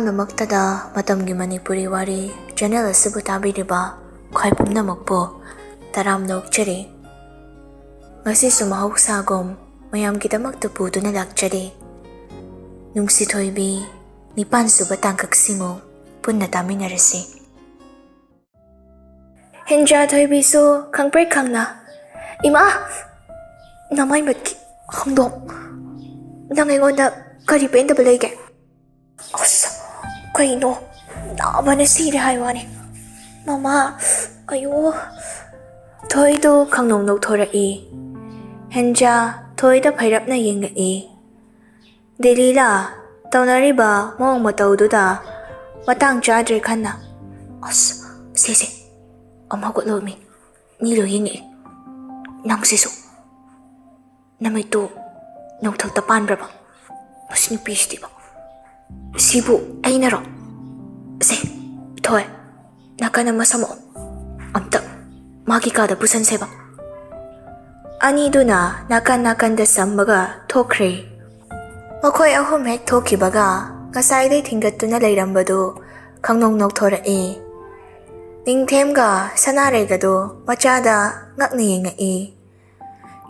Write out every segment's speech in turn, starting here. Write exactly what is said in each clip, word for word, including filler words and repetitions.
ꯗꯃꯛꯇꯗ ꯃꯇꯝꯒꯤ ꯃꯅꯤꯄꯨꯔꯤ ꯋꯥꯔꯤ ꯆꯦꯅꯦꯜ ꯑꯁꯤꯕꯨ ꯇꯥꯕꯤꯔꯤꯕ ꯈ꯭ꯋꯥꯏ ꯄꯨꯝꯅꯃꯛꯄꯨ ꯇꯔꯥꯝꯅ ꯑꯣꯛꯆꯔꯤ꯫ ꯉꯁꯤꯁꯨ ꯃꯍꯧꯁꯥꯒꯨꯝ ꯃꯌꯥꯝꯒꯤꯗꯃꯛꯇ ꯄꯨꯗꯨꯅ ꯂꯥꯛꯆꯔꯤ꯫ ꯅꯨꯡꯁꯤ ꯊꯣꯏꯕꯤ ꯅꯤꯄꯥꯟ ꯁꯨꯕ ꯇꯥꯡꯀꯛꯁꯤꯃꯨ ꯄꯨꯟꯅ ꯇꯥꯃꯤꯟꯅꯔꯁꯤ꯫ ꯍꯤꯟꯖꯥ ꯊꯣꯏꯕꯤꯁꯨ ꯈꯪꯄ꯭ꯔꯦꯛ ꯈꯪꯅ, "ꯏꯃꯥ! ꯅꯃꯥꯏ ꯃꯠꯀꯤ ꯍꯧꯗꯣꯡ! ꯅꯪ ꯑꯩꯉꯣꯟꯗ ꯀꯔꯤ ꯄꯦꯟꯗꯕ ꯂꯩꯒꯦ?" "ꯑꯁ, ꯀꯩꯅꯣ? ꯅꯥꯕꯅ ꯁꯤꯔꯦ ꯍꯥꯏ ꯋꯥꯅꯤ꯫ ꯃꯃꯥ, ꯑꯌꯣ!" ꯊꯣꯏꯗꯨ ꯈꯪꯅꯧ ꯅꯧꯊꯣꯔꯛꯏ꯫ ꯍꯦꯟꯖꯥ ꯊꯣꯏꯗ ꯐꯩꯔꯞꯅ ꯌꯦꯡꯉꯛꯏ꯫ "ꯗꯦꯂꯤꯂꯥ, ꯇꯧꯅꯔꯤꯕ ꯃꯑꯣꯡ ꯃꯇꯧꯗꯨꯗ ꯃꯇꯥꯡ ꯆꯥꯗ꯭ꯔꯦ ꯈꯟꯅ꯫ ꯑꯁ, ꯁꯦ, ꯁꯦ, ꯑꯃꯨꯛ ꯍꯧꯒꯠꯂꯣꯃꯤ꯫ ꯃꯤ ꯂꯣꯏ ꯌꯦꯡꯉꯛꯏ꯫ ꯅꯪꯁꯤꯁꯨ꯫ ꯅꯃꯤꯠꯇꯨ ꯅꯣꯡꯊꯛꯇ ꯄꯥꯟꯕ꯭ꯔꯕ? ꯃꯁꯤ ꯅꯨꯄꯤꯁꯤꯗꯤꯕ꯫ ꯁꯤꯕꯨ ꯑꯩꯅꯔꯣ? ꯁꯦ, ꯊꯣꯏ, ꯅꯥꯀꯟ ꯑꯃ ꯁꯝꯃꯛꯑꯣ꯫ ꯑꯝꯇ ꯃꯥꯒꯤ ꯀꯥꯗ ꯄꯨꯁꯟꯁꯦꯕ꯫" ꯑꯅꯤꯗꯨꯅ ꯅꯥꯀꯟ ꯅꯥꯀꯟꯗ ꯁꯝꯃꯒ ꯊꯣꯛꯈ꯭ꯔꯦ꯫ ꯃꯈꯣꯏ ꯑꯍꯨꯝ ꯍꯦꯛ ꯊꯣꯛꯈꯤꯕꯒ ꯉꯁꯥꯏꯗꯩ ꯊꯤꯡꯒꯠꯇꯨꯅ ꯂꯩꯔꯝꯕꯗꯨ ꯈꯪꯅꯧ ꯅꯧꯊꯣꯔꯛꯏ꯫ ꯅꯤꯡꯊꯦꯝꯒ ꯁꯅꯥꯔꯩꯒꯗꯨ ꯃꯆꯥꯗ ꯉꯛꯅ ꯌꯦꯡꯉꯛꯏ꯫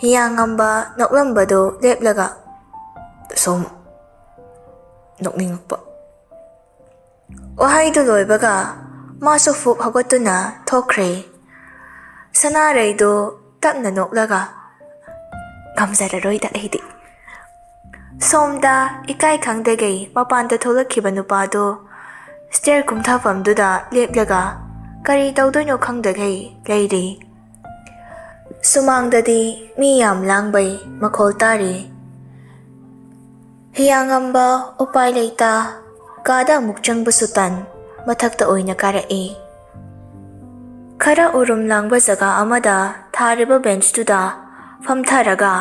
ꯍꯤꯌꯥꯡꯉꯝꯕ ꯅꯣꯛꯂꯝꯕꯗꯨ ꯂꯦꯞꯂꯒ ꯁꯨꯝ ꯅꯣꯛꯅꯤꯡꯉꯛꯄ꯫ ꯋꯥꯍꯩꯗꯨ ꯂꯣꯏꯕꯒ ꯃꯥꯁꯨ ꯐꯨꯛ ꯍꯧꯒꯠꯇꯨꯅ ꯊꯣꯛꯈ꯭ꯔꯦ꯫ ꯁꯅꯥꯔꯩꯗꯨ ꯇꯞꯅ ꯅꯣꯛꯂꯒ, "ꯉꯝꯖꯔꯔꯣꯏꯗ ꯑꯩꯗꯤ꯫" ꯁꯣꯝꯗ ꯏꯀꯥꯏ ꯈꯪꯗꯒꯩ ꯃꯄꯥꯟꯗ ꯊꯣꯛꯂꯛꯈꯤꯕ ꯅꯨꯄꯥꯗꯨ ꯁ꯭ꯇꯦꯌꯔ ꯀꯨꯝꯊꯐꯝꯗꯨꯗ ꯂꯦꯞꯂꯒ ꯀꯔꯤ ꯇꯧꯗꯣꯏꯅꯣ ꯈꯪꯗꯒꯩ ꯂꯩꯔꯤ꯫ ꯁꯨꯃꯥꯡꯗꯗꯤ ꯃꯤ ꯌꯥꯝ ꯂꯥꯡꯕꯩ ꯃꯈꯣꯜ ꯇꯥꯔꯤ꯫ ꯍꯤꯌꯥꯡꯉꯝꯕ ꯎꯄꯥꯏ ꯂꯩꯇ ꯀꯥꯗ ꯑꯃꯨꯛ ꯆꯪꯕꯁꯨ ꯇꯟ, ꯃꯊꯛꯇ ꯑꯣꯏꯅ ꯀꯥꯔꯛꯏ꯫ ꯈꯔ ꯎꯔꯨꯝ ꯂꯥꯡꯕ ꯖꯒꯥ ꯑꯃꯗ ꯊꯥꯔꯤꯕ ꯕꯦꯟꯆꯇꯨꯗ ꯐꯝꯊꯔꯒ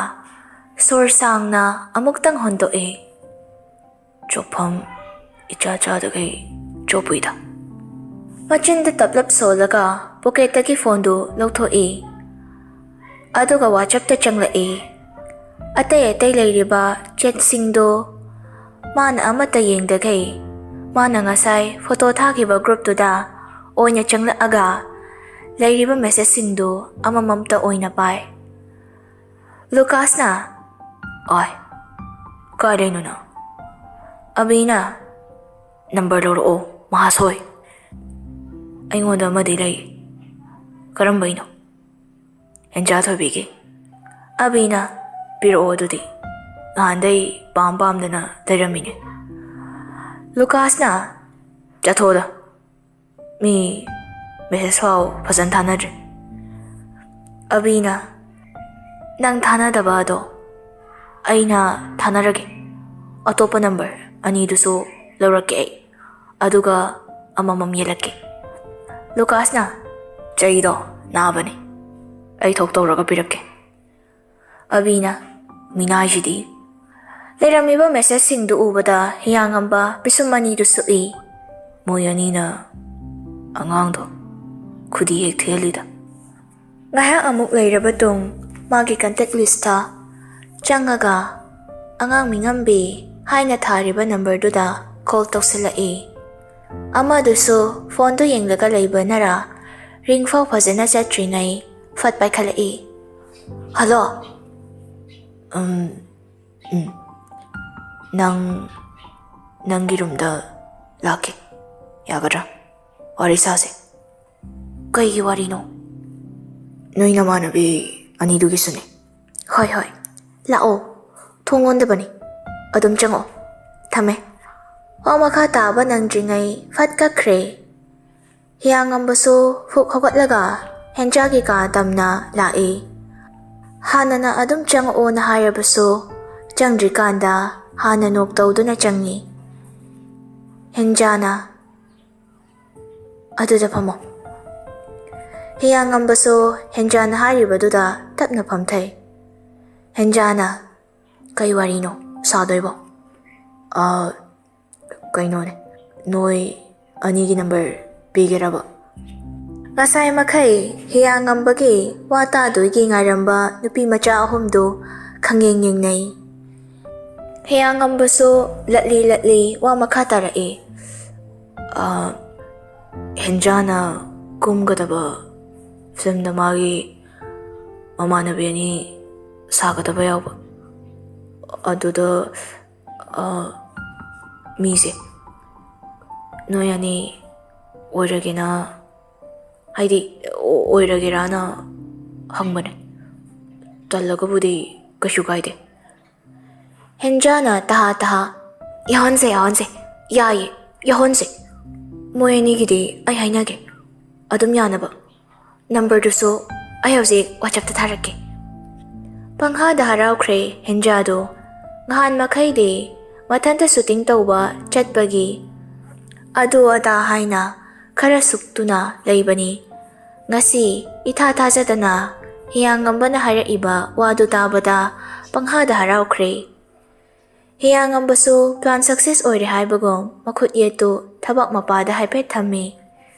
ꯁꯣꯔ ꯁꯥꯡꯅ ꯑꯃꯨꯛꯇꯪ ꯍꯣꯟꯗꯣꯛꯏ꯫ ꯆꯣꯞꯐꯝ ꯏꯆꯥ ꯆꯥꯗꯈꯩ ꯆꯣꯞꯄꯨꯏꯗ꯫ ꯃꯆꯤꯟꯗ ꯇꯞꯂꯞ ꯁꯣꯜꯂꯒ ꯄꯣꯀꯦꯠꯇꯒꯤ ꯐꯣꯟꯗꯨ ꯂꯧꯊꯣꯛꯏ꯫ ꯑꯗꯨꯒ WhatsAppꯇ ꯆꯪꯂꯛꯏ꯫ ꯑꯇꯩ ꯑꯇꯩ ꯂꯩꯔꯤꯕ ꯆꯦꯠꯁꯤꯡꯗꯨ ꯃꯥꯅ ꯑꯃꯠꯇ ꯌꯦꯡꯗꯈꯩ ꯃꯥꯅ ꯉꯁꯥꯏ ꯐꯣꯇꯣ ꯊꯥꯈꯤꯕ ꯒ꯭ꯔꯨꯞꯇꯨꯗ ꯑꯣꯏꯅ ꯆꯪꯂꯛꯑꯒ ꯂꯩꯔꯤꯕ ꯃꯦꯁꯦꯖꯁꯤꯡꯗꯨ ꯑꯃꯃꯝꯇ ꯑꯣꯏꯅ ꯄꯥꯏ꯫ ꯂꯨꯀꯥꯁꯅ, "ꯑꯣꯏ, ꯀꯥꯏꯗꯩꯅꯣ ꯅꯪ?" ꯑꯕꯤꯅ, "ꯅꯝꯕꯔ ꯂꯧꯔꯛꯑꯣ, ꯃꯍꯥꯁꯣꯏ꯫ ꯑꯩꯉꯣꯟꯗ ꯑꯃꯗꯤ ꯂꯩ꯫" "ꯀꯔꯝꯕꯩꯅꯣ?" "ꯍꯦꯟꯖꯥ ꯊꯣꯏꯕꯤꯒꯤ꯫" ꯑꯕꯤꯅ, "ꯄꯤꯔꯛꯑꯣ ꯑꯗꯨꯗꯤ꯫ ꯅꯍꯥꯟꯗꯩ ꯄꯥꯝ ꯄꯥꯝꯗꯅ ꯂꯩꯔꯝꯃꯤꯅꯦ꯫" ꯂꯨꯀꯥꯁꯅ, "ꯆꯠꯊꯣꯛꯑꯣꯗ꯫ ꯃꯤ ꯃꯦꯁꯦꯖ ꯐꯥꯎ ꯐꯖꯅ ꯊꯥꯅꯗ꯭ꯔꯤ꯫" ꯑꯕꯤꯅ, "ꯅꯪ ꯊꯥꯅꯗꯕ ꯑꯗꯣ ꯑꯩꯅ ꯊꯥꯅꯔꯒꯦ꯫ ꯑꯇꯣꯞꯄ ꯅꯝꯕꯔ ꯑꯅꯤꯗꯨꯁꯨ ꯂꯧꯔꯛꯀꯦ ꯑꯩ꯫ ꯑꯗꯨꯒ ꯑꯃꯃꯝ ꯌꯦꯜꯂꯛꯀꯦ꯫" ꯂꯨꯀꯥꯁꯅ, "ꯆꯩꯗꯣ ꯅꯥꯕꯅꯤ꯫ ꯑꯩ ꯊꯣꯛ ꯇꯧꯔꯒ ꯄꯤꯔꯛꯀꯦ꯫" ꯑꯕꯤꯅ, "ꯃꯤꯅꯥꯏꯁꯤꯗꯤ꯫" ꯂꯩꯔꯝꯃꯤꯕ ꯃꯦꯁꯦꯖꯁꯤꯡꯗꯨ ꯎꯕꯗ ꯍꯤꯌꯥꯡꯉꯝꯕ ꯄꯤꯁꯨꯝ ꯑꯅꯤꯗꯨ ꯁꯨꯛꯏ꯫ ꯃꯣꯏ ꯑꯅꯤꯅ ꯑꯉꯥꯡꯗꯣ ꯈꯨꯗꯤ ꯍꯦꯛ ꯊꯤꯍꯜꯂꯤꯗ꯫ ꯉꯥꯏꯍꯥꯛ ꯑꯃꯨꯛ ꯂꯩꯔꯕ ꯇꯨꯡ ꯃꯥꯒꯤ ꯀꯟꯇꯦꯛ ꯂꯤꯁꯇ ꯆꯪꯉꯒ ꯑꯉꯥꯡ ꯃꯤꯉꯝꯕꯤ ꯍꯥꯏꯅ ꯊꯥꯔꯤꯕ ꯅꯝꯕꯔꯗꯨꯗ ꯀꯣꯜ ꯇꯧꯁꯤꯜꯂꯛꯏ꯫ ꯑꯃꯗꯨꯁꯨ ꯐꯣꯟꯗꯨ ꯌꯦꯡꯂꯒ ꯂꯩꯕꯅꯔꯥ ꯔꯤꯡ ꯐꯥꯎ ꯐꯖꯅ ꯆꯠꯇ꯭ꯔꯤꯉꯩ ꯐꯠ ꯄꯥꯏꯈꯠꯂꯛꯏ꯫ "ꯍꯜꯂꯣ꯫" "ꯎꯝ, ꯎꯝ꯫ ꯅꯪ, ꯅꯪꯒꯤ ꯔꯨꯝꯗ ꯂꯥꯛꯀꯦ꯫ ꯌꯥꯒꯗ꯭ꯔꯥ? ꯋꯥꯔꯤ ꯁꯥꯁꯦ꯫" "ꯀꯩꯒꯤ ꯋꯥꯔꯤꯅꯣ?" "ꯅꯣꯏ ꯅꯃꯥꯟꯅꯕꯤ ꯑꯅꯤꯗꯨꯒꯤꯁꯨꯅꯦ꯫" "ꯍꯣꯏ, ꯍꯣꯏ꯫ ꯂꯥꯛꯑꯣ꯫ ꯊꯣꯡ ꯂꯣꯟꯗꯕꯅꯤ꯫ ꯑꯗꯨꯝ ꯆꯪꯉꯛꯑꯣ꯫ ꯊꯝꯃꯦ꯫" ꯋꯥ ꯃꯈꯥ ꯇꯥꯕ ꯅꯪꯗ꯭ꯔꯤꯉꯩ ꯐꯠ ꯀꯛꯈ꯭ꯔꯦ꯫ ꯍꯤꯌꯥꯡꯉꯝꯕꯁꯨ ꯐꯨꯛ ꯍꯧꯒꯠꯂꯒ ꯍꯦꯟꯖꯥꯒꯤ ꯀꯥ ꯇꯝꯅ ꯂꯥꯛꯏ꯫ ꯍꯥꯟꯅꯅ ꯑꯗꯨꯝ ꯆꯪꯉꯛꯑꯣꯅ ꯍꯥꯏꯔꯕꯁꯨ ꯆꯪꯗ꯭ꯔꯤꯀꯥꯟꯗ ꯍꯥꯟꯅ ꯅꯣꯛ ꯇꯧꯗꯨꯅ ꯆꯪꯉꯤ꯫ ꯍꯦꯟꯖꯥꯅ, "ꯑꯗꯨꯗ ꯐꯝꯃꯣ꯫" ꯍꯤꯌꯥꯡꯉꯝꯕꯁꯨ ꯍꯦꯟꯖꯥꯅ ꯍꯥꯏꯔꯤꯕꯗꯨꯗ ꯇꯞꯅ ꯐꯝꯊꯩ꯫ ꯍꯦꯟꯖꯥꯅ, "ꯀꯩ ꯋꯥꯔꯤꯅꯣ ꯁꯥꯗꯣꯏꯕꯣ?" "ꯑ, ꯀꯩꯅꯣꯅꯦ, ꯅꯣꯏ ꯑꯅꯤꯒꯤ ꯅꯝꯕꯔ ꯄꯤꯒꯦꯔꯕ?" ꯉꯁꯥꯏ ꯃꯈꯩ ꯍꯤꯌꯥꯡꯉꯝꯕꯒꯤ ꯋꯥ ꯇꯥꯗꯣꯏꯒꯤ ꯉꯥꯏꯔꯝꯕ ꯅꯨꯄꯤ ꯃꯆꯥ ꯑꯍꯨꯝꯗꯨ ꯈꯪꯌꯦꯡ ꯌꯦꯡꯅꯩ꯫ ꯍꯤꯌꯥꯡꯉꯝꯕꯁꯨ ꯂꯠꯂꯤ ꯂꯠꯂꯤ ꯋꯥ ꯃꯈꯥ ꯇꯥꯔꯛꯏ꯫ ꯍꯦꯟꯖꯥꯅ ꯀꯨꯝꯒꯗꯕ ꯐꯤꯂꯝꯗ ꯃꯥꯒꯤ ꯃꯃꯥꯟꯅꯕꯤ ꯑꯅꯤ ꯁꯥꯒꯗꯕ ꯌꯥꯎꯕ꯫ ꯑꯗꯨꯗ ꯃꯤꯁꯦ ꯅꯣꯏ ꯑꯅꯤ ꯑꯣꯏꯔꯒꯦꯅ, ꯍꯥꯏꯗꯤ ꯑꯣꯏꯔꯒꯦꯔꯥꯅ ꯍꯪꯕꯅꯦ꯫ ꯇꯜꯂꯒꯕꯨꯗꯤ ꯀꯩꯁꯨ ꯀꯥꯏꯗꯦ꯫ ꯍꯦꯟꯖꯥꯅ ꯇꯍꯥ ꯇꯍꯥ, "ꯌꯥꯎꯍꯟꯁꯦ, ꯌꯥꯎꯍꯟꯁꯦ, ꯌꯥꯏꯌꯦ, ꯌꯥꯎꯍꯟꯁꯦ꯫ ꯃꯣꯏ ꯑꯅꯤꯒꯤꯗꯤ ꯑꯩ ꯍꯥꯏꯅꯒꯦ, ꯑꯗꯨꯝ ꯌꯥꯅꯕ꯫ ꯅꯝꯕꯔꯗꯨꯁꯨ ꯑꯩ ꯍꯧꯖꯤꯛ WhatsAppꯇ ꯊꯥꯔꯛꯀꯦ"꯫ ꯄꯪꯍꯥꯗ ꯍꯔꯥꯎꯈ꯭ꯔꯦ ꯍꯦꯟꯖꯥꯗꯣ꯫ ꯉꯍꯥꯟ ꯃꯈꯩꯗꯤ ꯃꯊꯟꯇ ꯁꯨꯇꯤꯡ ꯇꯧꯕ ꯆꯠꯄꯒꯤ ꯑꯗꯨ ꯑꯗꯥ ꯍꯥꯏꯅ ꯈꯔ ꯁꯨꯛꯇꯨꯅ ꯂꯩꯕꯅꯤ꯫ ꯉꯁꯤ ꯏꯊꯥ ꯊꯥꯖꯗꯅ ꯍꯤꯌꯥꯡꯉꯝꯕꯅ ꯍꯥꯏꯔꯛꯏꯕ ꯋꯥꯗꯨ ꯇꯥꯕꯗ ꯄꯪꯍꯥꯗ ꯍꯔꯥꯎꯈ꯭ꯔꯦ꯫ ꯍꯤꯌꯥꯡꯉꯝꯕꯁꯨ plan success ꯑꯣꯏꯔꯦ ꯍꯥꯏꯕꯒꯨꯝ ꯃꯈꯨꯠ ꯌꯦꯠꯇꯨ ꯊꯕꯛ ꯃꯄꯥꯗ ꯍꯥꯏꯐꯦꯠ ꯊꯝꯃꯤ꯫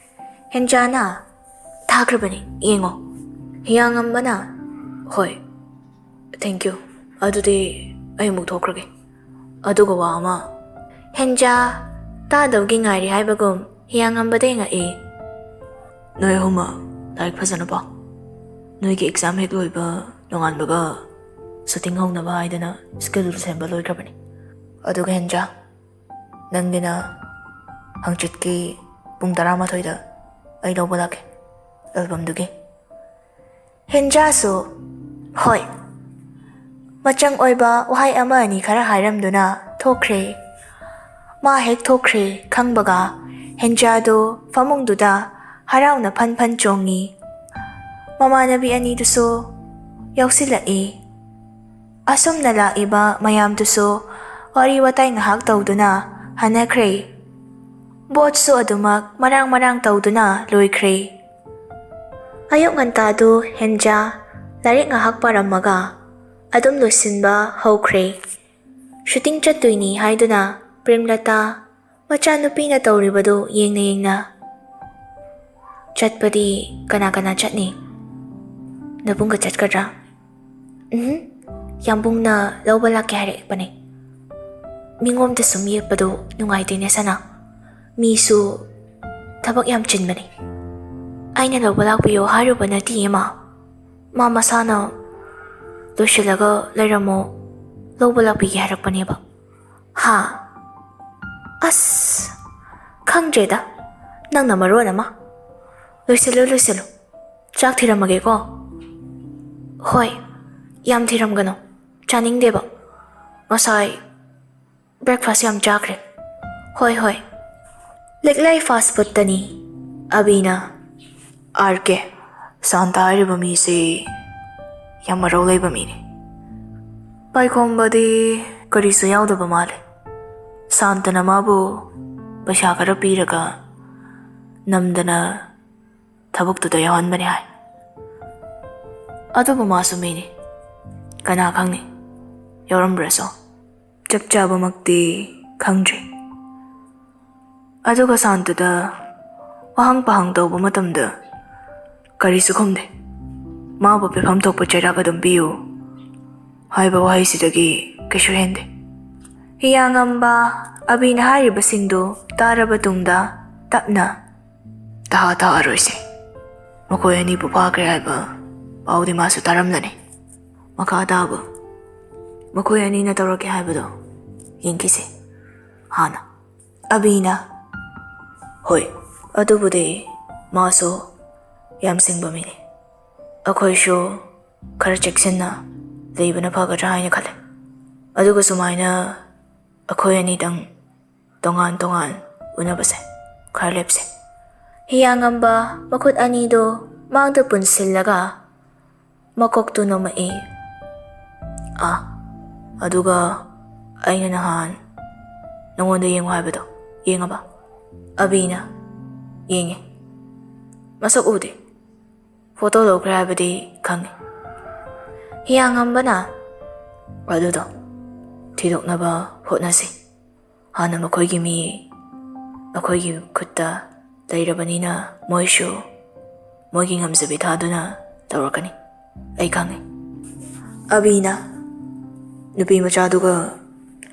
ꯍꯦꯟꯖꯥꯅ, "ꯊꯥꯈ꯭ꯔꯕꯅꯤ, ꯌꯦꯡꯉꯣ"꯫ ꯍꯤꯌꯥꯡꯉꯝꯕꯅ, "ꯍꯣꯏ, thank you꯫ ꯑꯗꯨꯗꯤ ꯑꯩ ꯑꯃꯨꯛ ꯊꯣꯛꯈ꯭ꯔꯒꯦ꯫ ꯑꯗꯨꯒ ꯋꯥ ꯑꯃ"꯫ ꯍꯦꯟꯖꯥ ꯇꯥꯗꯧꯒꯤ ꯉꯥꯏꯔꯤ ꯍꯥꯏꯕꯒꯨꯝ ꯍꯤꯌꯥꯡꯉꯝꯕꯗ ꯌꯦꯡꯉꯛꯏ꯫ "ꯅꯣꯏ ꯑꯍꯨꯝꯃꯛ ꯂꯥꯏꯔꯤꯛ ꯐꯖꯅ ꯄꯥꯎ꯫ ꯅꯣꯏꯒꯤ exam ꯍꯦꯛ ꯂꯣꯏꯕ ꯅꯣꯡꯉꯥꯟꯕꯒ ꯁꯨꯇꯤꯡ ꯍꯧꯅꯕ ꯍꯥꯏꯗꯅ schedule ꯁꯦꯝꯕ ꯂꯣꯏꯈ꯭ꯔꯕꯅꯤ꯫ ꯑꯗꯨꯒ ꯍꯦꯟꯖꯥ, ꯅꯪꯒꯤꯅ ꯍꯪꯆꯤꯠꯀꯤ ꯄꯨꯡ ꯇꯔꯥꯃꯥꯊꯣꯏꯗ ꯑꯩ ꯂꯧꯕ ꯂꯥꯛꯀꯦ ꯑꯦꯜꯕꯝꯗꯨꯒꯤ"꯫ ꯍꯦꯟꯖꯥꯁꯨ "ꯍꯣꯏ" ꯃꯆꯪ ꯑꯣꯏꯕ ꯋꯥꯍꯩ ꯑꯃ ꯑꯅꯤ ꯈꯔ ꯍꯥꯏꯔꯝꯗꯨꯅ ꯊꯣꯛꯈ꯭ꯔꯦ꯫ ꯃꯥ ꯍꯦꯛ ꯊꯣꯛꯈ꯭ꯔꯦ ꯈꯪꯕꯒ ꯍꯦꯟꯖꯥꯗꯣ ꯐꯃꯨꯡꯗꯨꯗ ꯍꯔꯥꯎꯅ ꯐꯟ ꯐꯟ ꯆꯣꯡꯉꯤ꯫ ꯃꯃꯥꯟꯅꯕꯤ ꯑꯅꯤꯗꯨꯁꯨ ꯌꯥꯎꯁꯤꯜꯂꯛꯏ꯫ ꯑꯁꯨꯝꯅ ꯂꯥꯛꯏꯕ ꯃꯌꯥꯝꯗꯨꯁꯨ ꯋꯥꯔꯤ ꯋꯥꯇꯥꯏ ꯉꯥꯏꯍꯥꯛ ꯇꯧꯗꯨꯅ ꯍꯟꯅꯈ꯭ꯔꯦ꯫ ꯕꯣꯠꯁꯨ ꯑꯗꯨꯃꯛ ꯃꯔꯥꯡ ꯃꯔꯥꯡ ꯇꯧꯗꯨꯅ ꯂꯣꯏꯈ꯭ꯔꯦ꯫ ꯑꯌꯨꯛ ꯉꯟꯇꯥꯗꯨ ꯍꯦꯟꯖꯥ ꯂꯥꯏꯔꯤꯛ ꯉꯥꯏꯍꯥꯛ ꯄꯥꯔꯝꯃꯒ ꯑꯗꯨꯝ ꯂꯣꯏꯁꯤꯟꯕ ꯍꯧꯈ꯭ꯔꯦ꯫ ꯁꯨꯇꯤꯡ ꯆꯠꯇꯣꯏꯅꯤ ꯍꯥꯏꯗꯨꯅ ꯄ꯭ꯔꯦꯝꯂꯇꯥ ꯃꯆꯥꯅꯨꯄꯤꯅ ꯇꯧꯔꯤꯕꯗꯨ ꯌꯦꯡꯅ ꯌꯦꯡꯅ, "ꯆꯠꯄꯗꯤ ꯀꯅꯥ ꯀꯅꯥ ꯆꯠꯅꯤ? ꯅꯕꯨꯡꯒ ꯆꯠꯀꯗ꯭ꯔꯥ?" "ꯎꯝ, ꯌꯥꯝꯕꯨꯡꯅ ꯂꯧꯕ ꯂꯥꯛꯀꯦ ꯍꯥꯏꯔꯛꯄꯅꯦ꯫ ꯃꯤꯉꯣꯝꯗ ꯁꯨꯝ ꯌꯦꯞꯄꯗꯨ ꯅꯨꯡꯉꯥꯏꯇꯦꯅꯦ ꯁꯅꯥ꯫ ꯃꯤꯁꯨ ꯊꯕꯛ ꯌꯥꯝ ꯆꯤꯟꯕꯅꯤ꯫ ꯑꯩꯅ ꯂꯧꯕ ꯂꯥꯛꯄꯤꯌꯣ ꯍꯥꯏꯔꯨꯕ ꯅꯠꯇꯤꯌꯦ ꯃꯥ꯫ ꯃꯥ ꯃꯁꯥꯅ ꯂꯣꯏꯁꯤꯜꯂꯒ ꯂꯩꯔꯝꯃꯣ, ꯂꯧꯕ ꯂꯥꯛꯄꯤꯒꯦ ꯍꯥꯏꯔꯛꯄꯅꯦꯕ꯫ ꯍꯥ? ꯑꯁ, ꯈꯪꯗ꯭ꯔꯦꯗ, ꯅꯪꯅ ꯃꯔꯣꯟ ꯑꯃ꯫ ꯂꯣꯏꯁꯤꯜꯂꯨ, ꯂꯣꯏꯁꯤꯜꯂꯨ꯫ ꯆꯥꯛ ꯊꯤꯔꯝꯃꯒꯦꯀꯣ꯫ ꯍꯣꯏ, ꯌꯥꯝ ꯊꯤꯔꯝꯒꯅꯨ꯫ ꯆꯥꯅꯤꯡꯗꯦꯕ꯫ ꯉꯁꯥꯏ breakfast ꯌꯥꯝ ꯆꯥꯈ꯭ꯔꯦ꯫ ꯍꯣꯏ, ꯍꯣꯏ꯫ ꯂꯤꯛꯂꯩ fast foodꯇꯅꯤ꯫ ꯑꯕꯤꯅ꯫ ꯑꯥꯔ ꯀꯦ, ꯁꯥꯟꯇ ꯍꯥꯏꯔꯤꯕ ꯃꯤꯁꯦ ꯌꯥꯝ ꯃꯔꯧ ꯂꯩꯕ ꯃꯤꯅꯤ꯫ ꯄꯥꯏꯈꯣꯝꯕꯗꯤ ꯀꯔꯤꯁꯨ ꯌꯥꯎꯗꯕ ꯃꯥꯜꯂꯦ꯫ ꯁꯥꯟꯇꯅ ꯃꯥꯕꯨ ꯄꯩꯁꯥ ꯈꯔ ꯄꯤꯔꯒ ꯅꯝꯗꯅ ꯊꯕꯛꯇꯨꯗ ꯌꯥꯎꯍꯟꯕꯅꯤ ꯍꯥꯏ꯫ ꯑꯗꯨꯕꯨ ꯃꯥꯁꯨ ꯃꯤꯅꯤ, ꯀꯅꯥ ꯈꯪꯅꯤ, ꯌꯥꯎꯔꯝꯕ꯭ꯔꯁꯨ꯫ ꯆꯞ ꯆꯥꯕꯃꯛꯇꯤ ꯈꯪꯗ꯭ꯔꯤ꯫ ꯑꯗꯨꯒ ꯁꯥꯟꯇꯗ ꯋꯥꯍꯪ ꯄꯥꯍꯪ ꯇꯧꯕ ꯃꯇꯝꯗ ꯀꯔꯤꯁꯨ ꯈꯨꯝꯗꯦ꯫ ꯃꯥꯕꯨ ꯄꯤꯐꯝ ꯊꯣꯛꯄ ꯆꯩꯔꯥꯛ ꯑꯗꯨꯝ ꯄꯤꯌꯨ ꯍꯥꯏꯕ ꯋꯥꯍꯩꯁꯤꯗꯒꯤ ꯀꯩꯁꯨ ꯍꯦꯟꯗꯦ꯫ ꯍꯤꯌꯥꯉꯝꯕ ꯑꯕꯤꯅ ꯍꯥꯏꯔꯤꯕꯁꯤꯡꯗꯨ ꯇꯥꯔꯕ ꯇꯨꯡꯗ ꯇꯞꯅ, "ꯇꯍꯥ ꯇꯥꯔꯣꯏꯁꯦ꯫ ꯃꯈꯣꯏ ꯑꯅꯤꯕꯨ ꯐꯥꯈ꯭ꯔꯦ ꯍꯥꯏꯕ ꯄꯥꯎꯗꯤ ꯃꯥꯁꯨ ꯇꯥꯔꯝꯂꯅꯤ꯫ ꯃꯈꯥ ꯇꯥꯕ ꯃꯈꯣꯏ ꯑꯅꯤꯅ ꯇꯧꯔꯛꯀꯦ ꯍꯥꯏꯕꯗꯣ ꯌꯦꯡꯈꯤꯁꯦ ꯍꯥꯟꯅ꯫" ꯑꯕꯤꯅ꯫ "ꯍꯣꯏ, ꯑꯗꯨꯕꯨꯗꯤ ꯃꯥꯁꯨ ꯌꯥꯝ ꯁꯤꯡꯕ ꯃꯤꯅꯤ꯫ ꯑꯩꯈꯣꯏꯁꯨ ꯈꯔ ꯆꯦꯛꯁꯤꯟꯅ ꯂꯩꯕꯅ ꯐꯒꯗ꯭ꯔꯥ ꯍꯥꯏꯅ ꯈꯜꯂꯦ꯫ ꯑꯗꯨꯒ ꯁꯨꯃꯥꯏꯅ ꯑꯩꯈꯣꯏ ꯑꯅꯤꯗꯪ ꯇꯣꯉꯥꯟ ꯇꯣꯉꯥꯟ ꯎꯅꯕꯁꯦ ꯈꯔ ꯂꯦꯞꯁꯦ꯫" ꯍꯤꯌꯥꯉꯝꯕ ꯃꯈꯨꯠ ꯑꯅꯤꯗꯣ ꯃꯥꯡꯗ ꯄꯨꯟꯁꯤꯜꯂꯒ ꯃꯀꯣꯛꯇꯨ ꯅꯣꯝꯃꯛꯏ꯫ "ꯑꯥ, ꯑꯗꯨꯒ ꯑꯩꯅ ꯅꯍꯥꯟ ꯅꯉꯣꯟꯗ ꯌꯦꯡꯉꯨ ꯍꯥꯏꯕꯗꯣ ꯌꯦꯡꯉꯕ?" ꯑꯕꯤꯅ꯫ "ꯌꯦꯡꯉꯦ꯫ ꯃꯁꯛ ꯎꯗꯦ꯫ ꯐꯣꯇꯣ ꯂꯧꯈ꯭ꯔꯦ ꯍꯥꯏꯕꯗꯤ ꯈꯪꯉꯦ꯫" ꯍꯤꯌꯥꯉꯝꯕꯅ꯫ "ꯑꯗꯨꯗꯣ ꯊꯤꯗꯣꯛꯅꯕ ꯍꯣꯠꯅꯁꯤ꯫ ꯍꯥꯟꯅ ꯃꯈꯣꯏꯒꯤ ꯃꯤ ꯑꯩꯈꯣꯏꯒꯤ ꯈꯨꯠꯇ ꯂꯩꯔꯕꯅꯤꯅ ꯃꯣꯏꯁꯨ ꯃꯣꯏꯒꯤ ꯉꯝꯖꯕꯤ ꯊꯥꯗꯨꯅ ꯇꯧꯔꯛꯀꯅꯤ꯫ ꯑꯩ ꯈꯪꯉꯦ꯫" ꯑꯕꯤꯅ꯫ "ꯅꯨꯄꯤ ꯃꯆꯥꯗꯨꯒ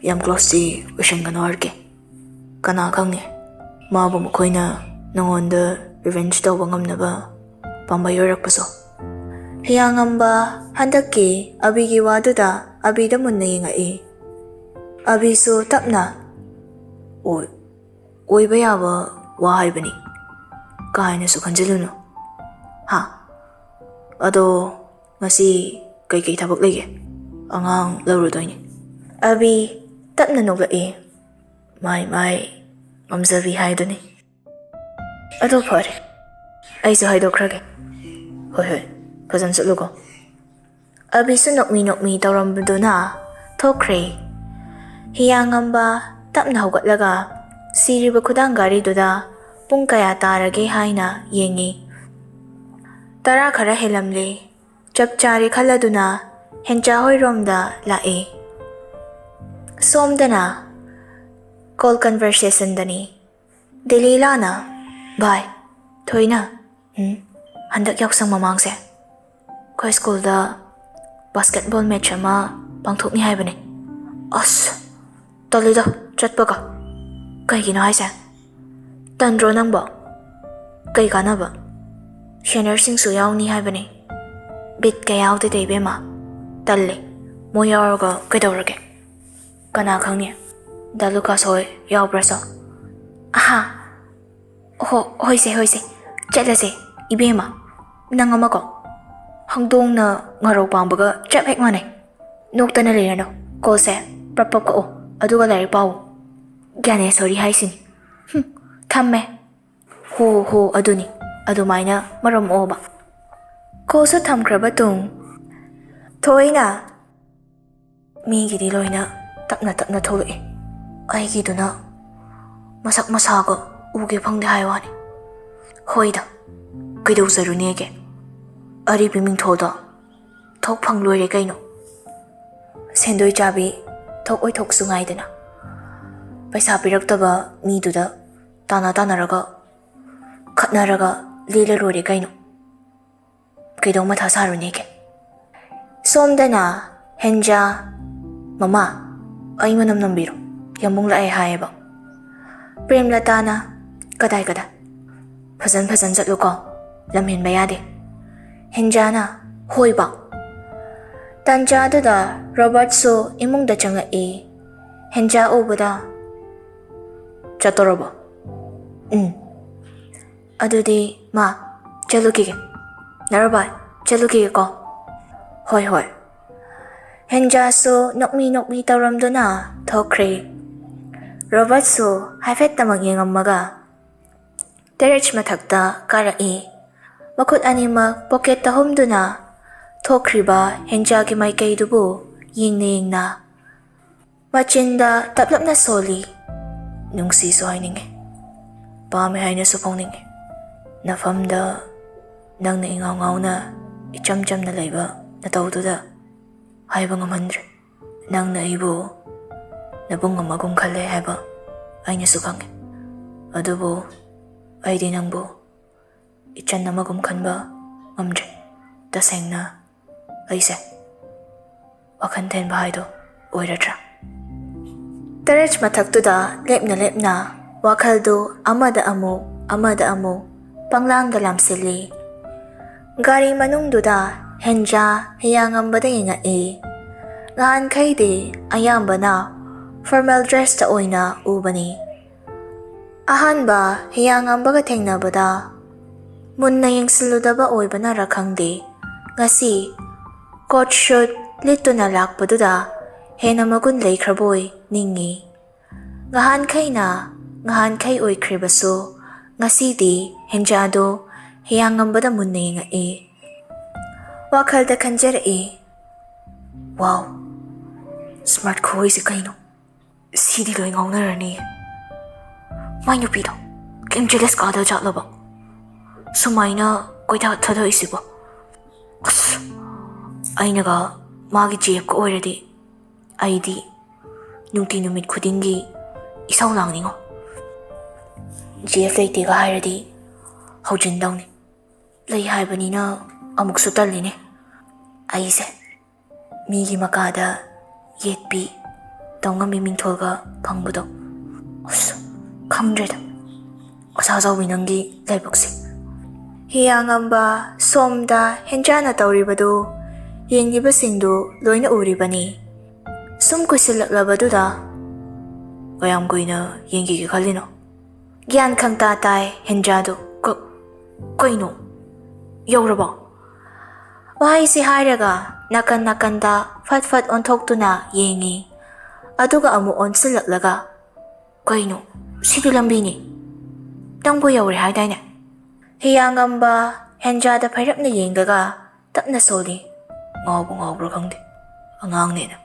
ꯌꯥꯝ closeꯇꯤ ꯑꯣꯏꯁꯟꯒꯅꯨ ꯑꯥꯔ ꯀꯦ꯫ ꯀꯅꯥ ꯈꯪꯅꯤ? ꯃꯥꯕꯨ ꯃꯈꯣꯏꯅ ꯅꯉꯣꯟꯗ revenge ꯇꯧꯕ ꯉꯝꯅꯕ ꯄꯥꯝꯕꯩ ꯑꯣꯏꯔꯛꯄꯁꯨ꯫ ꯍꯤꯌꯥꯉꯝꯕ ꯍꯟꯗꯛꯀꯤ ꯑꯕꯤꯒꯤ ꯋꯥꯗꯨꯗ ꯑꯕꯤꯗ ꯃꯨꯟꯅ ꯌꯦꯡꯉꯛꯏ꯫ ꯑꯕꯤꯁꯨ ꯇꯞꯅ, "ꯑꯣꯏ-, ꯑꯣꯏꯕ ꯌꯥꯕ ꯋꯥ ꯍꯥꯏꯕꯅꯤ, ꯀꯥ ꯍꯦꯟꯅꯁꯨ ꯈꯟꯖꯤꯜꯂꯨꯅꯨ꯫ ꯍꯥ? ꯑꯗꯣ ꯉꯁꯤ ꯀꯩꯀꯩ ꯊꯕꯛ ꯂꯩꯒꯦ? ꯑꯉꯥꯡ ꯂꯧꯔꯨꯗꯣꯏꯅꯤ꯫" ꯑꯕꯤ ꯇꯞꯅ ꯅꯣꯛꯂꯛꯏ꯫ "ꯃꯥꯏ ꯃꯥꯏ ꯉꯝꯖꯕꯤ ꯍꯥꯏꯗꯨꯅꯤ꯫ ꯑꯗꯣ ꯐꯔꯦ, ꯑꯩꯁꯨ ꯍꯥꯏꯗꯣꯛꯈ꯭ꯔꯒꯦ꯫ ꯍꯣꯏ ꯍꯣꯏ, ꯐꯖꯅ ꯆꯠꯂꯨꯀꯣ꯫" ꯑꯕꯤꯁꯨ ꯅꯣꯛꯃꯤ ꯅꯣꯛꯃꯤ ꯇꯧꯔꯝꯕꯗꯨꯅ ꯊꯣꯛꯈ꯭ꯔꯦ꯫ ꯍꯤꯌꯥꯉꯝꯕ ꯇꯞꯅ ꯍꯧꯒꯠꯂꯒ ꯁꯤꯔꯤꯕ ꯈꯨꯗꯥꯡ ꯘꯔꯤꯗꯨꯗ ꯄꯨꯡ ꯀꯌꯥ ꯇꯥꯔꯒꯦ ꯍꯥꯏꯅ ꯌꯦꯡꯉꯤ꯫ ꯇꯔꯥ ꯈꯔ ꯍꯦꯜꯂꯝꯂꯦ꯫ ꯆꯞ ꯆꯥꯔꯦ ꯈꯜꯂꯗꯨꯅ ꯍꯦꯟꯆꯥ ꯍꯣꯏꯔꯣꯝꯗ ꯂꯥꯛꯑꯦ꯫ ꯁꯣꯝꯗꯅ call conversationꯗꯅꯤ꯫ ꯗꯦꯂꯤꯂꯥꯅ, "ꯚꯥꯏ, ꯊꯣꯏꯅ, ꯎꯝ, ꯍꯟꯗꯛ ꯌꯥꯎꯁꯪ ꯃꯃꯥꯡꯁꯦ ꯑꯩꯈꯣꯏ ꯁ꯭ꯀꯨꯜꯗ basketball match ꯑꯃ ꯄꯥꯡꯊꯣꯛꯅꯤ ꯍꯥꯏꯕꯅꯦ꯫" "ꯑꯁ, ꯇꯜꯂꯤꯗ ꯆꯠꯄꯒ꯫" "ꯀꯩꯒꯤꯅꯣ ꯍꯥꯏꯁꯦ? ꯇꯟꯗ꯭ꯔꯣ ꯅꯪꯕꯣ? ꯀꯩ ꯀꯥꯟꯅꯕ? Seniorꯁꯤꯡꯁꯨ ꯌꯥꯎꯅꯤ ꯍꯥꯏꯕꯅꯦ꯫" "ꯕꯤꯠꯀ ꯌꯥꯎꯗꯦꯗ ꯏꯕꯦꯝꯃ, ꯇꯜꯂꯦ꯫ ꯃꯣꯏ ꯌꯥꯎꯔꯒ ꯀꯩꯗꯧꯔꯒꯦ? ꯀꯅꯥ ꯈꯪꯅꯤ, ꯗꯥ ꯂꯨꯀꯥꯁ ꯍꯣꯏ ꯌꯥꯎꯕ꯭ꯔꯥꯁꯨ꯫" "ꯑꯍꯥ, ꯍꯣ, ꯍꯣꯏꯁꯦ, ꯍꯣꯏꯁꯦ, ꯆꯠꯂꯁꯦ꯫ ꯏꯕꯦꯝꯃ, ꯅꯪ ꯑꯃꯀꯣ, ꯍꯧꯗꯣꯡꯅ ꯉꯥꯔꯧ ꯄꯥꯝꯕꯒ ꯆꯞ ꯍꯦꯛ ꯃꯥꯟꯅꯩ꯫ ꯅꯣꯛꯇꯅ ꯂꯩꯔꯅꯨ, callꯁꯦ ꯄ꯭ꯔꯞ ꯄ꯭ꯔꯞ ꯀꯛꯑꯣ, ꯑꯗꯨꯒ ꯂꯥꯏꯔꯤꯛ ꯄꯥꯎ꯫ ꯒ꯭ꯌꯥꯅꯦꯁꯣꯔꯤ ꯍꯥꯏꯁꯤꯅꯤ꯫ ꯍꯨꯝ, ꯊꯝꯃꯦ꯫" "ꯍꯣ, ꯍꯣ, ꯑꯗꯨꯅꯤ, ꯑꯗꯨꯃꯥꯏꯅ ꯃꯔꯝ ꯃꯣꯛꯑꯣꯕ꯫" callꯁꯨ ꯊꯝꯈ꯭ꯔꯕ ꯇꯨꯡ, ꯊꯣꯏꯅ, "ꯃꯤꯒꯤꯗꯤ ꯂꯣꯏꯅ ꯇꯞꯅ ꯇꯞꯅ ꯊꯣꯛꯂꯛꯏ, ꯑꯩꯒꯤꯗꯨꯅ ꯃꯁꯛ ꯃꯁꯥꯒ ꯎꯒꯦ ꯐꯪꯗꯦ ꯍꯥꯏ ꯋꯥꯅꯤ꯫ ꯍꯣꯏꯗ, ꯀꯩꯗꯧꯖꯔꯨꯅꯦꯒꯦ? ꯑꯔꯤꯕꯤ ꯃꯤꯡꯊꯣꯜꯗꯣ ꯊꯣꯛ ꯐꯪ ꯂꯣꯏꯔꯦ ꯀꯩꯅꯣ꯫ ꯁꯦꯟꯗꯣꯏ ꯆꯥꯕꯤ ꯊꯣꯛ ꯑꯣꯏꯊꯣꯛꯁꯨ ꯉꯥꯏꯗꯅ꯫ ꯄꯩꯁꯥ ꯄꯤꯔꯛꯇꯕ ꯃꯤꯗꯨꯗ ꯇꯥꯅ ꯇꯥꯅꯔꯒ, ꯈꯠꯅꯔꯒ ꯂꯦꯜꯂ ꯂꯣꯏꯔꯦ ꯀꯩꯅꯣ꯫ ꯀꯩꯗꯧ ꯃꯊꯥ ꯁꯥꯔꯨꯅꯦꯒꯦ?" ꯁꯣꯝꯗꯅ ꯍꯦꯟꯖꯥ, "ꯃꯃꯥ, ꯑꯩ ꯃꯅꯝ ꯅꯝꯕꯤꯔꯣ, ꯌꯥꯝꯕꯨꯡ ꯂꯥꯛꯑꯦ ꯍꯥꯏꯌꯦꯕ꯫" ꯄ꯭ꯔꯦꯝꯂꯇꯥꯅ, "ꯀꯗꯥꯏ ꯀꯗꯥꯏ? ꯐꯖꯟ ꯐꯖꯟ ꯆꯠꯂꯨꯀꯣ, ꯂꯝ ꯍꯦꯟꯕ ꯌꯥꯗꯦ"꯫ ꯍꯦꯟꯖꯥꯅ "ꯍꯣꯏꯕ"꯫ ꯇꯥꯟꯖꯥꯗꯨꯗ ꯔꯣꯕꯥꯔꯠꯁꯨ ꯏꯃꯨꯡꯗ ꯆꯪꯂꯛꯏ꯫ ꯍꯦꯟꯖꯥ ꯎꯕꯗ, "ꯆꯠꯇꯣꯔꯕꯣ?" "ꯎꯝ"꯫ "ꯑꯗꯨꯗꯤ ꯃꯥ ꯆꯠꯂꯨꯈꯤꯒꯦ꯫ ꯅꯔꯣꯕꯥꯠ, ꯆꯠꯂꯨꯈꯤꯒꯦꯀꯣ"꯫ "ꯍꯣꯏ, ꯍꯣꯏ"꯫ ꯍꯦꯟꯖꯥꯁꯨ ꯅꯣꯛꯃꯤ ꯅꯣꯛꯃꯤ ꯇꯧꯔꯝꯗꯨꯅ ꯊꯣꯛꯈ꯭ꯔꯦ꯫ ꯔꯣꯕꯥꯔꯠꯁꯨ ꯍꯥꯏꯐꯦꯠꯇꯃꯛ ꯌꯦꯡꯉꯝꯃꯒ ꯇꯦꯔꯦꯁ ꯃꯊꯛꯇ ꯀꯥꯔꯛꯏ꯫ ꯃꯈꯨꯠ ꯑꯅꯤꯃꯛ ꯄꯣꯀꯦꯠꯇ ꯍꯨꯝꯗꯨꯅ ꯊꯣꯛꯈ꯭ꯔꯤꯕ ꯍꯦꯟꯖꯥꯒꯤ ꯃꯥꯏꯀꯩꯗꯨꯕꯨ ꯌꯦꯡꯅ ꯌꯦꯡꯅ ꯃꯆꯤꯟꯗ ꯇꯞꯂꯞꯅ ꯁꯣꯜꯂꯤ꯫ "ꯅꯨꯡꯁꯤꯁꯨ ꯍꯥꯏꯅꯤꯡꯉꯤ, ꯄꯥꯝꯃꯦ ꯍꯥꯏꯅꯁꯨ ꯐꯣꯡꯅꯤꯡꯉꯤ꯫ ꯅꯐꯝꯗ ꯅꯪꯅ ꯏꯉꯥꯎ ꯉꯥꯎꯅ ꯏꯆꯝ ꯆꯝꯅ ꯂꯩꯕ ꯅꯇꯧꯗꯨꯗ ꯍꯥꯏꯕ ꯉꯝꯍꯟꯗ꯭ꯔꯦ꯫ ꯅꯪꯅ ꯑꯩꯕꯨ ꯅꯕꯨꯡ ꯑꯃꯒꯨꯝ ꯈꯜꯂꯦ ꯍꯥꯏꯕ ꯑꯩꯅꯁꯨ ꯈꯪꯉꯤ꯫ ꯑꯗꯨꯕꯨ ꯑꯩꯗꯤ ꯅꯪꯕꯨ ꯏꯆꯟ ꯑꯃꯒꯨꯝ ꯈꯟꯕ ꯉꯝꯗ꯭ꯔꯦ꯫ ꯇꯁꯦꯡꯅ ꯑꯩꯁꯦ ꯋꯥꯈꯜ ꯊꯦꯟꯕ ꯍꯥꯏꯗꯣ ꯑꯣꯏꯔꯗ꯭ꯔꯥ?" ꯇꯦꯔꯦꯁ ꯃꯊꯛꯇꯨꯗ ꯂꯦꯞꯅ ꯂꯦꯞꯅ ꯋꯥꯈꯜꯗꯨ ꯑꯃꯗ ꯑꯃꯨꯛ, ꯑꯃꯗ ꯑꯃꯨꯛ ꯄꯪꯂꯥꯡꯗ ꯂꯥꯝꯁꯤꯜꯂꯤ꯫ ꯒꯥꯔꯤ ꯃꯅꯨꯡꯗꯨꯗ ꯍꯦꯟꯖꯥ ꯍꯤꯌꯥꯡꯉꯝꯕꯗ ꯌꯦꯡꯉꯛꯏ꯫ ꯅꯍꯥꯟꯈꯩꯗꯤ ꯑꯌꯥꯝꯕꯅ ꯐꯣꯔꯃꯦꯜ ꯗ꯭ꯔꯦꯁꯇ ꯑꯣꯏꯅ ꯎꯕꯅꯤ꯫ ꯑꯍꯥꯟꯕ ꯍꯤꯌꯥꯡꯉꯝꯕꯒ ꯊꯦꯡꯅꯕꯗ ꯃꯨꯟꯅ ꯌꯦꯡꯁꯤꯜꯂꯨꯗꯕ ꯑꯣꯏꯕꯅꯔ ꯈꯪꯗꯦ, ꯉꯁꯤ ꯀꯣꯠ ꯁꯨꯠ ꯂꯤꯠꯇꯨꯅ ꯂꯥꯛꯄꯗꯨꯗ ꯍꯦꯟꯅ ꯃꯒꯨꯟ ꯂꯩꯈ꯭ꯔꯕꯣꯏ ꯅꯤꯡꯉꯤ꯫ ꯉꯍꯥꯟꯈꯩꯅ ꯉꯍꯥꯟꯈꯩ ꯑꯣꯏꯈ꯭ꯔꯤꯕꯁꯨ, ꯉꯁꯤꯗꯤ ꯍꯦꯟꯖꯥꯗꯣ ꯍꯤꯌꯥꯡꯉꯝꯕꯗ ꯃꯨꯟꯅ ꯌꯦꯡꯉꯛꯏ꯫ ꯋꯥꯈꯜꯗ ꯈꯟꯖꯔꯛꯏ, "ꯋꯥꯎ, ꯁ꯭ꯃꯥꯔꯠ ꯈꯨꯑꯣꯏꯁꯦ ꯀꯩꯅꯣ? ꯁꯤꯗꯤ ꯂꯣꯏ ꯉꯥꯎꯅꯔꯅꯤ꯫ ꯃꯥꯏ ꯅꯨꯄꯤꯗꯣ ꯀꯩꯝ ꯖꯦꯂꯁ ꯀꯥꯗ ꯖꯥꯠꯂꯕ? ꯁꯨꯃꯥꯏꯅ ꯀꯣꯏꯊꯥ ꯊꯥꯗꯣꯛꯏꯁꯤꯕꯣ? ꯑꯁ, ꯑꯩꯅꯒ ꯃꯥꯒꯤ ꯖꯦꯞꯀ ꯑꯣꯏꯔꯗꯤ ꯑꯩꯗꯤ ꯅꯨꯡꯇꯤ ꯅꯨꯃꯤꯠ ꯈꯨꯗꯤꯡꯒꯤ ꯏꯁꯧ ꯂꯥꯡꯅꯤꯡꯉꯣ꯫ ꯖꯦꯞ ꯂꯩꯇꯦꯒ ꯍꯥꯏꯔꯗꯤ ꯍꯧꯖꯤꯟꯗꯧꯅꯤ꯫ ꯂꯩ ꯍꯥꯏꯕꯅꯤꯅ ꯑꯃꯨꯛꯁꯨ ꯇꯜꯂꯤꯅꯦ꯫ ꯑꯩꯁꯦ ꯃꯤꯒꯤ ꯃꯀꯥꯗ ꯌꯦꯠꯄꯤ ꯇꯧꯉꯝꯕꯤ ꯃꯤꯡꯊꯣꯜꯒ ꯐꯪꯕꯗꯣ꯫ ꯑꯁ, ꯈꯪꯗ꯭ꯔꯦꯗ꯫ ꯑꯣꯖꯥ ꯆꯥꯎꯕꯤ, ꯅꯪꯒꯤ ꯂꯥꯏꯕꯛꯁꯦ꯫ ꯍꯤꯌꯥꯉꯝꯕ ꯁꯣꯝꯗ ꯍꯦꯟꯖꯥꯅ ꯇꯧꯔꯤꯕꯗꯨ ꯌꯦꯡꯂꯤꯕꯁꯤꯡꯗꯨ ꯂꯣꯏꯅ ꯎꯔꯤꯕꯅꯤ꯫ ꯁꯨꯝ ꯀꯨꯏꯁꯤꯜꯂꯛꯂꯕꯗꯨꯗ, "ꯀꯌꯥꯝ ꯀꯨꯏꯅ ꯌꯦꯡꯈꯤꯒꯦ ꯈꯜꯂꯤꯅꯣ?" ꯒ꯭ꯌꯥꯟ ꯈꯪꯇꯥ ꯇꯥꯏ ꯍꯦꯟꯖꯥꯗꯨ꯫ "ꯀ-, ꯀꯩꯅꯣ? ꯌꯧꯔꯕꯣ?" ꯋꯥꯍꯩꯁꯤ ꯍꯥꯏꯔꯒ ꯅꯥꯀꯟ ꯅꯥꯀꯟꯗ ꯐꯠ ꯐꯠ ꯑꯣꯟꯊꯣꯛꯇꯨꯅ ꯌꯦꯡꯉꯤ꯫ ꯑꯗꯨꯒ ꯑꯃꯨꯛ ꯑꯣꯟꯁꯤꯜꯂꯛꯂꯒ, "ꯀꯩꯅꯣ? ꯁꯤꯗꯤ ꯂꯝꯕꯤꯅꯤ꯫ ꯅꯪꯕꯨ ꯌꯧꯔꯦ ꯍꯥꯏꯗꯥꯏꯅꯦ?" ꯍꯤꯌꯥꯉꯝꯕ ꯍꯦꯟꯖꯥꯗ ꯐꯩꯔꯞꯅ ꯌꯦꯡꯂꯒ ꯇꯞꯅ ꯁꯣꯜꯂꯤ꯫ ꯉꯥꯎꯕ ꯉꯥꯎꯕ꯭ꯔꯥ ꯈꯪꯗꯦ, ꯑꯉꯥꯡꯅꯦꯅ꯫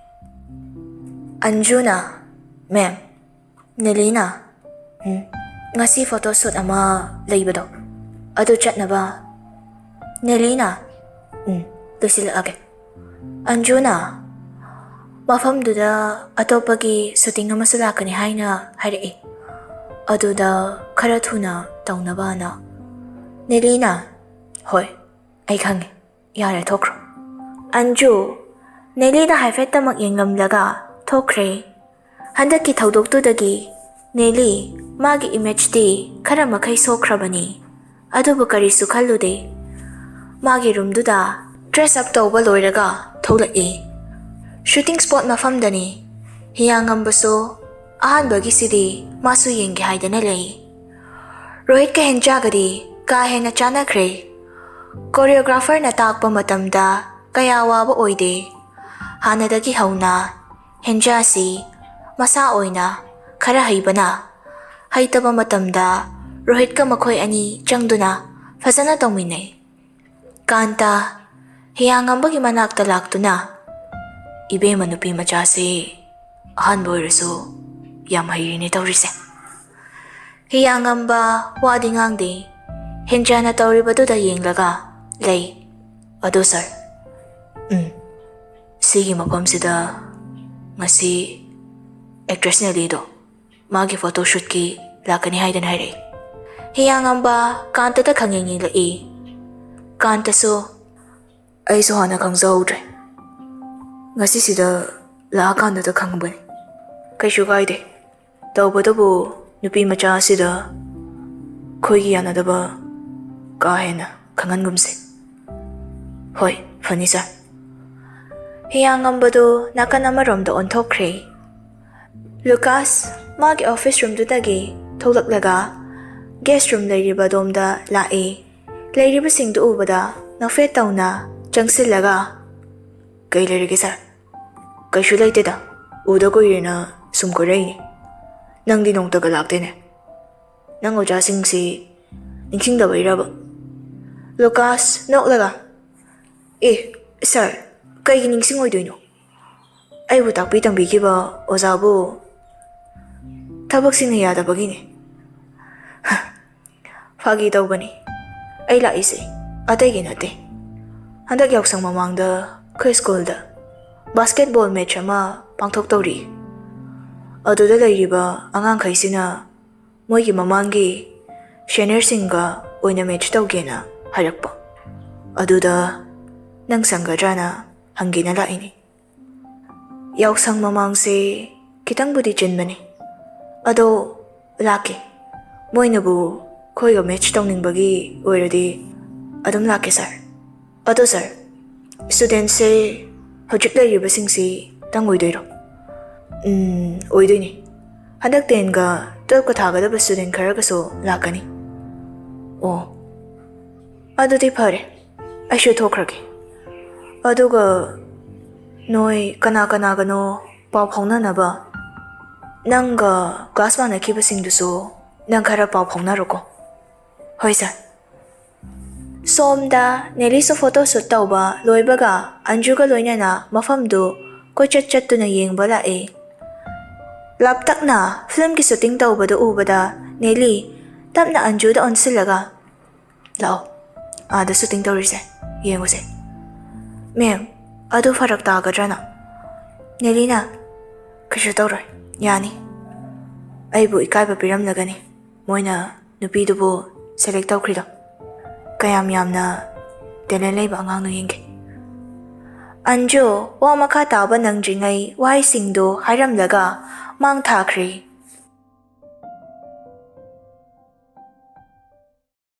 ꯑꯟꯖꯨꯅ, "ꯃꯦꯝ, ꯅꯦꯂꯤꯅ, ꯎꯝ, ꯉꯁꯤ ꯐꯣꯇꯣ ꯁꯨꯠ ꯑꯃ ꯂꯩꯕꯗꯣ, ꯑꯗꯨ ꯆꯠꯅꯕ?" ꯅꯦꯂꯤꯅ, "ꯎꯝ, ꯂꯣꯏꯁꯤꯜꯂꯛꯑꯒꯦ꯫" ꯑꯟꯖꯨꯅ, "ꯃꯐꯝꯗꯨꯗ ꯑꯇꯣꯞꯄꯒꯤ ꯁꯨꯇꯤꯡ ꯑꯃꯁꯨ ꯂꯥꯛꯀꯅꯤ ꯍꯥꯏꯅ ꯍꯥꯏꯔꯛꯏ꯫ ꯑꯗꯨꯗ ꯈꯔ ꯊꯨꯅ ꯇꯧꯅꯕꯅ꯫" ꯅꯦꯂꯤꯅ, "ꯍꯣꯏ, ꯑꯩ ꯈꯪꯉꯦ꯫ ꯌꯥꯔꯦ, ꯊꯣꯛꯈ꯭ꯔꯣ꯫" ꯑꯟꯖꯨ, ꯅꯦꯂꯤꯗ ꯍꯥꯏꯐꯦꯠꯇꯃꯛ ꯌꯦꯡꯂꯝꯂꯒ ꯊꯣꯛꯈ꯭ꯔꯦ꯫ ꯍꯟꯗꯛꯀꯤ ꯊꯧꯗꯣꯛꯇꯨꯗꯒꯤ ꯅꯦꯂꯤ, ꯃꯥꯒꯤ ꯏꯃꯦꯖꯇꯤ ꯈꯔ ꯃꯈꯩ ꯁꯣꯛꯈ꯭ꯔꯕꯅꯤ꯫ ꯑꯗꯨꯕꯨ ꯀꯔꯤꯁꯨ ꯈꯜꯂꯨꯗꯦ꯫ ꯃꯥꯒꯤ ꯔꯨꯝꯗꯨꯗ ꯗ꯭ꯔꯦꯁ ꯑꯞ ꯇꯧꯕ ꯂꯣꯏꯔꯒ ꯊꯣꯛꯂꯛꯏ꯫ Shooting spot ꯃꯐꯝꯗꯅꯤ꯫ ꯍꯤꯌꯥꯉꯝꯕꯁꯨ ꯑꯍꯥꯟꯕꯒꯤꯁꯤꯗꯤ ꯃꯥꯁꯨ ꯌꯦꯡꯒꯦ ꯍꯥꯏꯗꯅ ꯂꯩ꯫ ꯔꯣꯍꯤꯠꯀ ꯍꯦꯟꯖꯥꯒꯗꯤ ꯀꯥ ꯍꯦꯟꯅ ꯆꯥꯟꯅꯈ꯭ꯔꯦ꯫ ꯀꯣꯔꯤꯌꯣꯒ꯭ꯔꯥꯐꯔꯅ ꯇꯥꯛꯄ ꯃꯇꯝꯗ ꯀꯌꯥ ꯋꯥꯕ ꯑꯣꯏꯗꯦ꯫ ꯍꯥꯟꯅꯗꯒꯤ ꯍꯧꯅ ꯍꯦꯟꯖꯥꯁꯤ ꯃꯁꯥ ꯑꯣꯏꯅ ꯈꯔ ꯍꯩꯕꯅ, ꯍꯩꯇꯕ ꯃꯇꯝꯗ ꯔꯣꯍꯤꯠꯀ ꯃꯈꯣꯏ ꯑꯅꯤ ꯆꯪꯗꯨꯅ ꯐꯖꯅ ꯇꯧꯃꯤꯟꯅꯩ꯫ ꯀꯥꯟꯇ ꯍꯤꯌꯥꯉꯝꯕꯒꯤ ꯃꯅꯥꯛꯇ ꯂꯥꯛꯇꯨꯅ, "ꯏꯕꯦꯝꯃ, ꯅꯨꯄꯤ ꯃꯆꯥꯁꯦ ꯑꯍꯥꯟꯕ ꯑꯣꯏꯔꯁꯨ ꯌꯥꯝ ꯍꯩꯔꯤꯅꯦ ꯇꯧꯔꯤꯁꯦ꯫" ꯍꯤꯌꯥꯉꯝꯕ ꯋꯥꯗꯤ ꯉꯥꯡꯗꯦ꯫ ꯍꯦꯟꯖꯥꯅ ꯇꯧꯔꯤꯕꯗꯨꯗ ꯌꯦꯡꯂꯒ ꯂꯩ꯫ "ꯑꯗꯣ ꯁꯥꯔ, ꯎꯝ, ꯁꯤꯒꯤ ꯃꯐꯝꯁꯤꯗ ꯉꯁꯤ ꯑꯦꯛꯇ꯭ꯔꯦꯁ ꯅꯦꯂꯤꯗꯣ ꯃꯥꯒꯤ ꯐꯣꯇꯣ ꯁꯨꯠꯀꯤ ꯂꯥꯛꯀꯅꯤ ꯍꯥꯏꯗꯅ ꯍꯥꯏꯔꯛꯏ꯫" ꯍꯤꯌꯥꯉꯝꯕ ꯀꯥꯟꯇꯗ ꯈꯪꯌꯦꯡ ꯌꯦꯡꯂꯛꯏ꯫ ꯀꯥꯟꯇꯁꯨ, "ꯑꯩꯁꯨ ꯍꯥꯟꯅ ꯈꯪꯖꯍꯧꯗ꯭ꯔꯦ꯫ ꯉꯁꯤꯁꯤꯗ ꯂꯥꯛꯑꯀꯥꯟꯗꯗ ꯈꯪꯕꯅꯤ꯫ ꯀꯩꯁꯨ ꯀꯥꯏꯗꯦ꯫ ꯇꯧꯕꯇꯕꯨ ꯅꯨꯄꯤ ꯃꯆꯥ ꯑꯁꯤꯗ ꯑꯩꯈꯣꯏꯒꯤ ꯌꯥꯅꯗꯕ ꯀꯥ ꯍꯦꯟꯅ ꯈꯪꯍꯟꯒꯨꯝꯁꯦ꯫ ꯍꯣꯏ, ꯐꯅꯤ ꯁꯥꯔ꯫ ꯍꯤꯌꯥꯡꯉꯝꯕꯗꯨ ꯅꯥꯀꯟ ꯑꯃꯔꯣꯝꯗ ꯑꯣꯟꯊꯣꯛꯈ꯭ꯔꯦ꯫ ꯂꯨꯀꯥꯁ ꯃꯥꯒꯤ ꯑꯣꯐꯤꯁ ꯔꯨꯝꯗꯨꯗꯒꯤ ꯊꯣꯛꯂꯛꯂꯒ ꯒꯦꯁ ꯔꯨꯝ ꯂꯩꯔꯤꯕ ꯑꯗꯣꯝꯗ ꯂꯥꯛꯏ꯫ ꯂꯩꯔꯤꯕꯁꯤꯡꯗꯨ ꯎꯕꯗ ꯅꯣꯛꯐꯦꯠ ꯇꯧꯅ ꯆꯪꯁꯤꯜꯂꯒ, "ꯀꯩ ꯂꯩꯔꯒꯦ ꯁꯥꯔ?" "ꯀꯩꯁꯨ ꯂꯩꯇꯦꯗ, ꯎꯗ ꯀꯨꯏꯔꯦꯅ ꯁꯨꯝ ꯀꯣꯏꯔꯛꯏꯅꯦ꯫ ꯅꯪꯗꯤ ꯅꯣꯡꯇꯒ ꯂꯥꯛꯇꯦꯅꯦ꯫ ꯅꯪ ꯑꯣꯖꯥꯁꯤꯡꯁꯤ ꯅꯤꯡꯁꯤꯡꯗꯕꯩꯔꯕ?" ꯂꯨꯀꯥꯁ ꯅꯣꯛꯂꯒ, "ꯑꯦ ꯁꯥꯔ, ꯀꯩꯒꯤ ꯅꯤꯡꯁꯤꯡꯉꯣꯏꯗꯣꯏꯅꯣ? ꯑꯩꯕꯨ ꯇꯥꯛꯄꯤ ꯇꯝꯕꯤꯈꯤꯕ ꯑꯣꯖꯥꯕꯨ ꯊꯕꯛꯁꯤꯡꯅ ꯌꯥꯗꯕꯒꯤꯅꯦ꯫ ꯐꯥꯒꯤ ꯇꯧꯕꯅꯤ꯫ ꯑꯩ ꯂꯥꯛꯏꯁꯦ ꯑꯇꯩꯒꯤ ꯅꯠꯇꯦ꯫ ꯍꯟꯗꯛ ꯌꯥꯎꯁꯪ ꯃꯃꯥꯡꯗ ꯑꯩꯈꯣꯏ ꯁ꯭ꯀꯨꯜꯗ ꯕꯥꯁꯀꯦꯠꯕꯣꯜ ꯃꯦꯠꯆ ꯑꯃ ꯄꯥꯡꯊꯣꯛꯇꯧꯔꯤ꯫ ꯑꯗꯨꯗ ꯂꯩꯔꯤꯕ ꯑꯉꯥꯡꯈꯩꯁꯤꯅ ꯃꯣꯏꯒꯤ ꯃꯃꯥꯡꯒꯤ ꯁꯦꯅꯤꯌꯔꯁꯤꯡꯒ ꯑꯣꯏꯅ ꯃꯦꯠꯆ ꯇꯧꯒꯦꯅ ꯍꯥꯏꯔꯛꯄ꯫ ꯑꯗꯨꯗ ꯅꯪ ꯁꯪꯒꯗ꯭ꯔꯥꯅ ꯍꯪꯒꯦꯅ ꯂꯥꯛꯏꯅꯤ꯫ ꯌꯥꯎꯁꯪ ꯃꯃꯥꯡꯁꯦ ꯈꯤꯇꯪꯕꯨꯗꯤ ꯆꯤꯟꯕꯅꯤ, ꯑꯗꯣ ꯂꯥꯛꯀꯦ꯫ ꯃꯣꯏꯅꯕꯨ ꯑꯩꯈꯣꯏꯒ ꯃꯦꯠꯆ ꯇꯧꯅꯤꯡꯕꯒꯤ ꯑꯣꯏꯔꯗꯤ ꯑꯗꯨꯝ ꯂꯥꯛꯀꯦ ꯁꯥꯔ꯫ ꯑꯗꯣ ꯁꯥꯔ, ꯁ꯭ꯇꯨꯗꯦꯟꯁꯦ ꯍꯧꯖꯤꯛ ꯂꯩꯔꯤꯕꯁꯤꯡꯁꯤ ꯇꯪ ꯑꯣꯏꯗꯣꯏꯔꯣ?" "ꯎꯝ, ꯑꯣꯏꯗꯣꯏꯅꯤ꯫ ꯍꯟꯗꯛ ꯇꯦꯟꯒ ꯇꯨꯋꯦꯜꯐꯀ ꯊꯥꯒꯗꯕ ꯁ꯭ꯇꯨꯗꯦꯟ ꯈꯔꯒꯁꯨ ꯂꯥꯛꯀꯅꯤ꯫" "ꯑꯣ, ꯑꯗꯨꯗꯤ ꯐꯔꯦ, ꯑꯩꯁꯨ ꯊꯣꯛꯈ꯭ꯔꯒꯦ꯫ ꯑꯗꯨꯒ ꯅꯣꯏ ꯀꯅꯥ ꯀꯅꯥꯒꯅꯣ ꯄꯥꯎ ꯐꯥꯎꯅꯅꯕ, ꯅꯪꯒ ꯀ꯭ꯂꯥꯁ ꯃꯥꯟꯅꯈꯤꯕꯁꯤꯡꯗꯨꯁꯨ ꯅꯪ ꯈꯔ ꯄꯥꯎ ꯐꯥꯎꯅꯔꯣꯀꯣ꯫" "ꯍꯣꯏ ꯁꯥꯔ꯫" ꯁꯣꯝꯗ ꯅꯦꯂꯤꯁꯨ ꯐꯣꯇꯣ ꯁꯨꯠ ꯇꯧꯕ ꯂꯣꯏꯕꯒ ꯑꯟꯖꯨꯒ ꯂꯣꯏꯅꯅ ꯃꯐꯝꯗꯨ ꯀꯣꯏꯆꯠ ꯆꯠꯇꯨꯅ ꯌꯦꯡꯕ ꯂꯥꯛꯏ꯫ ꯂꯥꯞꯇꯛꯅ ꯐꯤꯂꯝꯒꯤ ꯁꯨꯇꯤꯡ ꯇꯧꯕꯗꯨ ꯎꯕꯗ ꯅꯦꯂꯤ ꯇꯞꯅ ꯑꯟꯖꯨꯗ ꯑꯣꯟꯁꯤꯜꯂꯒ, "ꯂꯥꯛꯑꯣ, ꯑꯥꯗ ꯁꯨꯇꯤꯡ ꯇꯧꯔꯤꯁꯦ ꯌꯦꯡꯉꯨꯁꯦ꯫" "ꯃꯦꯝ, ꯑꯗꯨ ꯐꯔꯛ ꯇꯥꯒꯗ꯭ꯔꯅ?" ꯅꯦꯂꯤꯅ, "ꯀꯩꯁꯨ ꯇꯧꯔꯣꯏ, ꯌꯥꯅꯤ꯫ ꯑꯩꯕꯨ ꯏꯀꯥꯏꯕ ꯄꯤꯔꯝꯂꯒꯅꯤ ꯃꯣꯏꯅ ꯅꯨꯄꯤꯗꯨꯕꯨ ꯁꯦꯂꯦꯛ ꯇꯧꯈ꯭ꯔꯤꯗꯣ꯫ ꯀꯌꯥꯝ ꯌꯥꯝꯅ ꯇꯦꯂꯦꯟ ꯂꯩꯕ ꯑꯉꯥꯡꯅꯣ ꯌꯦꯡꯒꯦ꯫" ꯑꯟꯖꯨ ꯋꯥ ꯃꯈꯥ ꯇꯥꯕ ꯅꯪꯗ꯭ꯔꯤꯉꯩ ꯋꯥꯍꯩꯁꯤꯡꯗꯨ ꯍꯥꯏꯔꯝꯂꯒ ꯃꯥꯡ ꯊꯥꯈ꯭ꯔꯦ꯫